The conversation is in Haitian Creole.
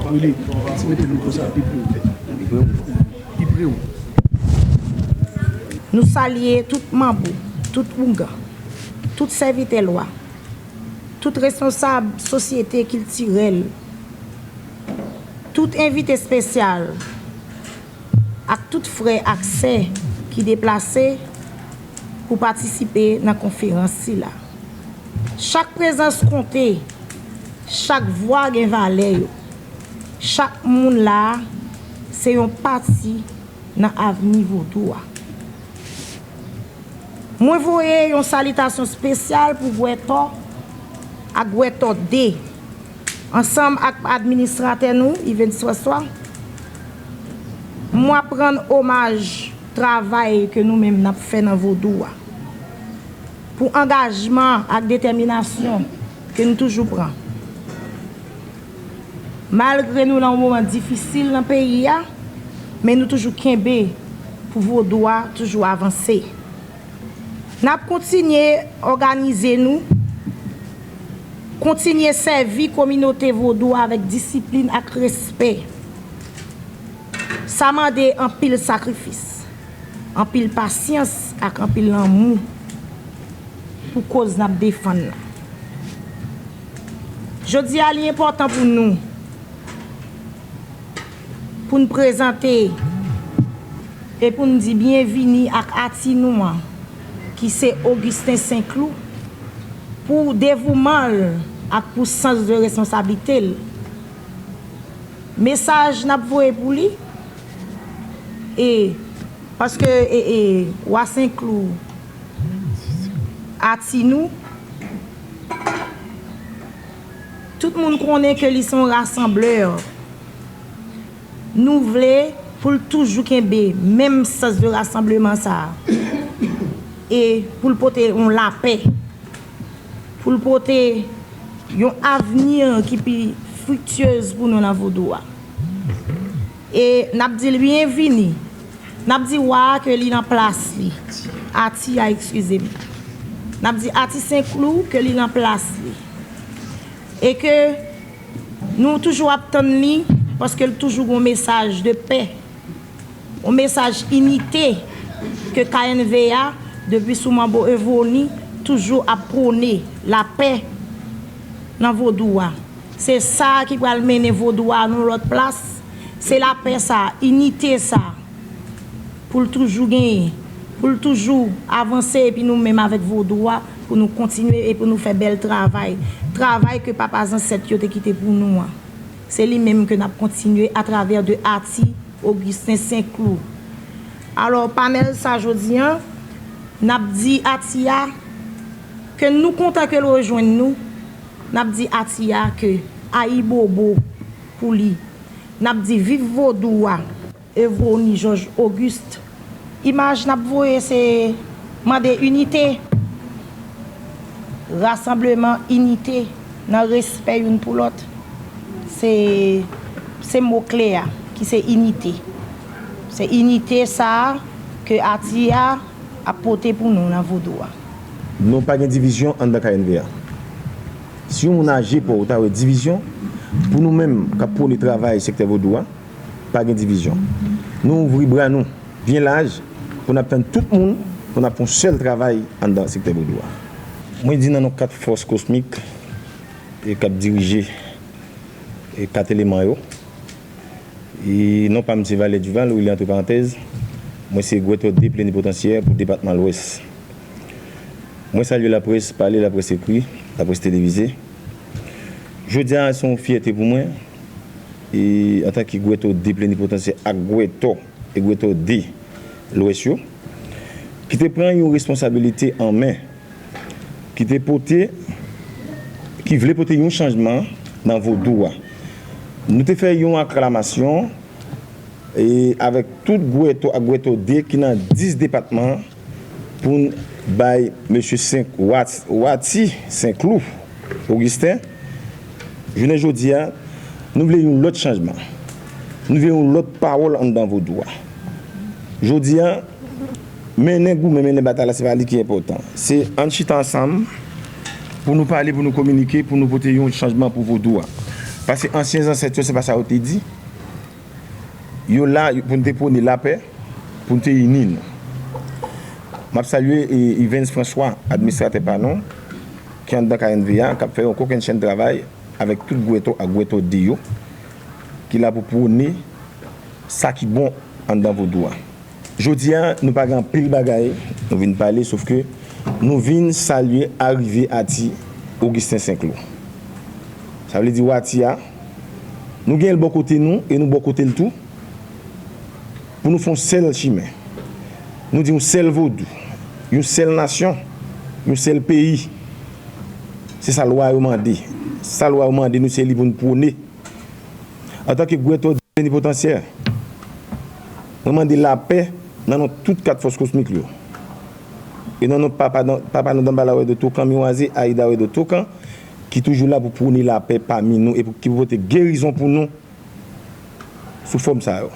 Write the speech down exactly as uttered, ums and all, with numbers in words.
Rele, ti mete mikwo sa pi pre w. Pi pre w. Nou salye tout manbo, tout oungan, tout sèvitè lwa, tout responsab sosyete kiltirèl, tout envite espesyal ak tout frè ak sè ki deplase pou patisipe nan konferans sila. Chak prezans konte, chak vwa gen valè yo. Chak moun la a se yon pati nan avni vodou a. Mwen voye yon salitasyon espesyal pou Gwètò ak Gwètò de, ansanm ak administratè nou, Yvens François. Mwen ap rann omaj travay ke nou menm n ap fè nan vodou a, pou angajman ak detèminasyon ke nou toujou pran. Malgre nou nan yon moman difisil nan peyi a, men nou toujou kenbe pou vodou a toujou avanse. N ap kontinye òganize nou, kontinye sèvi kominote vodou a avèk disiplin ak respè. Sa mande anpil sakrifis, anpil pasyans ak anpil lanmou pou koz n ap defann nan. Jodi a, li enpòtan pou nou, pou n prezante e pou n di byenvini ak ati nou an, ki se Augustin Saint-Cloud, pou devouman l ak pou sans de responsablite l. Mesaj n ap voye pou li, e paske e, e, Wa Senclou ati nou, tout moun konnen ke li se yon rasanblè. Nou vle pou l toujou kenbe menm sans de rasanbleman sa a, e pou l pote yon lapè, pou l pote yon avni ki pi friktyez pou nou nan vodou a. E n ap di l byenvini. N ap di wa a ke li nan plas li. Ati a, eskize m. N ap di Ati Senclou ke li nan plas li. E ke nou toujou ap tann li, paske l toujou gen yon mesaj de pè, yon mesaj inite ke K N V A, depi sou manbo Evoni, toujou ap pwone lapè nan vodou a. Se sa ki pral mennen vodou a nan yon lòt plas. Se lapè sa, inite sa, pou l toujou genyen, pou l toujou avanse, epi nou menm avèk vodou a, pou nou kontinye e pou nou fè bèl travay. Travay ke papa zansèt yo te kite pou nou an. Se li menm ke n ap kontinye atravè de Ati Augustin Senclou. Alò, panèl sa jodi an, n ap di Ati a ke nou kontan ke l rejwenn nou, n ap di Ati a ke ayibobo pou li. N ap di viv vodou a. Evoni Jòj Ogis. Imaj n ap voye se mande inite, rasanbleman, inite nan respè youn pou lòt. Se, se mo kle a ki se inite. Se inite sa a ke Ati a ap pote pou nou nan vodou a. Nou pa gen divizyon anndan K N V A. Si yon moun aje pa w, ou ta wè divizyon. Pou nou menm k ap pwone travay sektè vodou a, pa gen divizyon. Nou ouvri bra nou byen laj pou n ap tann tout moun, pou n ap fè yon sèl travay anndan sektè vodou a. Mwen di nan non kat fòs kosmik e k ap dirije e kat eleman yo, e non pa m se Valè Duval, ou li antre parantèz, mwen se Gwètò de plenipotansyè pou depatman Lwès. Mwen salye laprès pale, laprès ekri, laprès televize. Jodi a se yon fyète pou mwen, e antanke Gwètò de plenipotansyè ak Gwètò e Gwètò de Lwès yo, ki te pran yon responsabilite an men, ki te pote, ki vle pote yon chanjman nan vodou a. Nou te fè yon aklamasyon e avèk tout Gwètò ak Gwètò de ki nan dis depatman pou n bay mesye Senk, Wat, Wati Senklou Ogisten. Jounen jodi a, nou vle yon lòt chanjman. Nou vle yon lòt pawòl anndan vodou a. Jodi a, mennen goumen, mennen batay la, se pa li ki enpòtan. Se ann chita ansanm pou nou pale, pou nou kominike, pou nou pote yon chanjman pou vodou a. Paske ansyen zansèt yo, se pa sa yo te di. Yo la pou n te pwone lapè, pou n te ini nou. M ap salye e, Yvens François, administratè pa nou, ki anndan K N V a, k ap fè yon kokennchenn travay avèk tout Gwètò ak Gwètò de yo, ki la pou pwone sa ki bon anndan vodou a. Jodi a, nou pa gen anpil bagay nou vin pale, sof ke nou vin salye arive Ati Augustin Saint-Cloud. Sa vle di Wati a, nou gen l bò kote nou e nou bò kote l tou, pou nou fè yon sèl chimen. Nou di yon sèl vodou, yon sèl nasyon, yon sèl peyi. Se sa lwa yo mande. Sa lwa yo mande nou, se li pou nou pwone. Antanke Gwètò plenipotansyè, mwen mande lapè nan non tout kat fòs kosmik yo. E nan non papa, papa nou Danbalawè de Tokan, Miwaze Ayida Wè de Tokan, ki toujou la pou pwone lapè pami nou e pou, ki pou pote gerizon pou nou sou fòm sa yo.